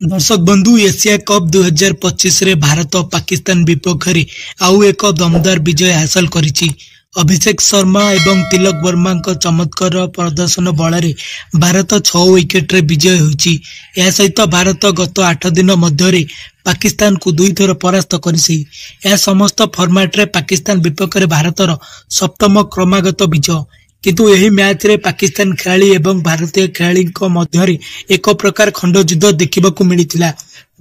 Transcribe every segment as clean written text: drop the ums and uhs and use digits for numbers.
ଦର୍ଶକ ବନ୍ଧୁ, Asia cup 2025ରେ Bharat Pakistan ବିପକ୍ଷରେ ଆଉ ଏକ ଦମଦାର ବିଜୟ ହାସଲ କରିଛି। ଅଭିଷେକ ଶର୍ମା ଏବଂ ତିଲକ ବର୍ମାଙ୍କ ଚମତ୍କାର ପ୍ରଦର୍ଶନ ବଳରେ ଭାରତ 6 ୱିକେଟରେ ବିଜୟ ହୋଇଛି। ଏହା ସହିତ ଭାରତ ଗତ 8 ଦିନ ମଧ୍ୟରେ ପାକିସ୍ତାନକୁ ଦୁଇଥର ପରାସ୍ତ କରିଛି। ଏହା ସମସ୍ତ ଫର୍ମାଟରେ ପାକିସ୍ତାନ ବିପକ୍ଷରେ ଭାରତର ସପ୍ତମ କ୍ରମାଗତ ବିଜୟ। କିନ୍ତୁ ଏହି ମ୍ୟାଚରେ ପାକିସ୍ତାନ ଖେଳାଳି ଏବଂ ଭାରତୀୟ ଖେଳାଳିଙ୍କ ମଧ୍ୟରେ ଏକ ପ୍ରକାର ଖଣ୍ଡଯୁଦ୍ଧ ଦେଖିବାକୁ ମିଳିଥିଲା।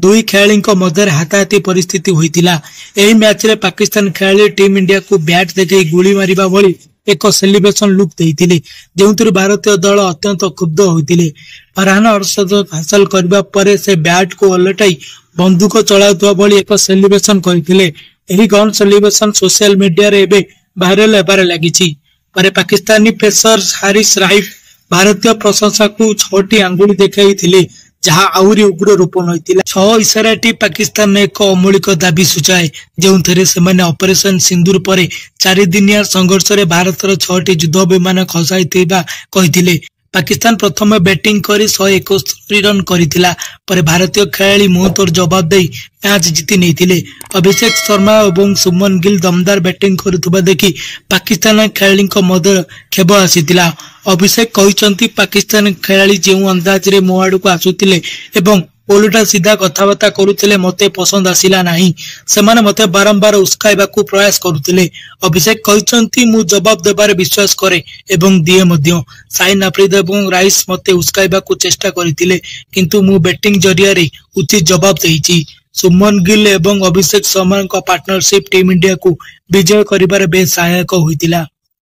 ଦୁଇ ଖେଳାଳିଙ୍କ ମଧ୍ୟରେ ହାତାହାତି ପରିସ୍ଥିତି ହୋଇଥିଲା। ଏହି ମ୍ୟାଚରେ ପାକିସ୍ତାନ ଖେଳାଳି ଟିମ୍ ଇଣ୍ଡିଆକୁ ବ୍ୟାଟ୍ ଦେଖାଇ ଗୁଳି ମାରିବା ଭଳି ଏକ ସେଲିବ୍ରେସନ ଲୁକ୍ ଦେଇଥିଲେ, ଯେଉଁଥିରୁ ଭାରତୀୟ ଦଳ ଅତ୍ୟନ୍ତ କ୍ଷୁବ୍ଧ ହୋଇଥିଲେ। ଫରହାନ ଅର୍ଦ୍ଧଶତକ ହାସଲ କରିବା ପରେ ସେ ବ୍ୟାଟକୁ ଓଲଟାଇ ବନ୍ଧୁକ ଚଳାଉଥିବା ଭଳି ଏକ ସେଲିବ୍ରେସନ କରିଥିଲେ। ଏହି ଗନ୍ ସେଲିବ୍ରେସନ ସୋସିଆଲ ମିଡିଆରେ ଏବେ ଭାଇରାଲ ହେବାରେ ଲାଗିଛି। ପରେ ପାକିସ୍ତାନୀ ପେସର ହାରିସ ରାଇଫ ଭାରତୀୟ ପ୍ରଶଂସାକୁ 6ଟି ଆଙ୍ଗୁଳି ଦେଖାଇଥିଲେ, ଯାହା ଆହୁରି ଉଗ୍ର ରୂପ ନେଇଥିଲା। 6 ଇସାରାଟି ପାକିସ୍ତାନର ଏକ ଅମୌଳିକ ଦାବି ସୂଚାଏ, ଯେଉଁଥିରେ ସେମାନେ ଅପରେସନ ସିନ୍ଦୁର ପରେ 4 ଦିନିଆ ସଂଘର୍ଷରେ ଭାରତର 6ଟି ଯୁଦ୍ଧ ବିମାନ ଖସାଇଥିବା କହିଥିଲେ। ପାକିସ୍ତାନ ପ୍ରଥମେ ବ୍ୟାଟିଂ କରି 171 ରନ୍ କରିଥିଲା। ପରେ ଭାରତୀୟ ଖେଳାଳି ମୁହଁତୋଡ଼ ଜବାବ ଦେଇ ମ୍ୟାଚ୍ ଜିତି ନେଇଥିଲେ। ଅଭିଷେକ ଶର୍ମା ଏବଂ ଶୁଭମନ ଗିଲ୍ ଦମଦାର ବ୍ୟାଟିଂ କରୁଥିବା ଦେଖି ପାକିସ୍ତାନ ଖେଳାଳିଙ୍କ ମଧ୍ୟରେ କ୍ଷୋଭ ଆସିଥିଲା। ଅଭିଷେକ କହିଛନ୍ତି, ପାକିସ୍ତାନ ଖେଳାଳି ଯେଉଁ ଅନ୍ଦାଜରେ ମୋ ଆଡ଼କୁ ଆସୁଥିଲେ ଏବଂ ଓଲଟା ସିଧା କଥାବାର୍ତ୍ତା କରୁଥିଲେ, ମୋତେ ପସନ୍ଦ ଆସିଲା ନାହିଁ। ସେମାନେ ମୋତେ ବାରମ୍ବାର ଉସ୍କାଇବାକୁ ପ୍ରୟାସ କରୁଥିଲେ। ଅଭିଷେକ କହିଛନ୍ତି, ମୁଁ ଜବାବ ଦେବାରେ ବିଶ୍ୱାସ କରେ ଏବଂ ଦିଏ ମଧ୍ୟ। ଶାହିନ ଆଫ୍ରିଦି ଏବଂ ରାଇସ୍ ମୋତେ ଉସ୍କାଇବାକୁ ଚେଷ୍ଟା କରିଥିଲେ, କିନ୍ତୁ ମୁଁ ବ୍ୟାଟିଂ ଜରିଆରେ ଉଚିତ ଜବାବ ଦେଇଛି। ଶୁଭମନ ଗିଲ୍ ଏବଂ ଅଭିଷେକ ଶର୍ମାଙ୍କ ପାର୍ଟନରସିପ୍ ଟିମ୍ ଇଣ୍ଡିଆକୁ ବିଜୟ କରିବାରେ ବେଶ୍ ସହାୟକ ହୋଇଥିଲା।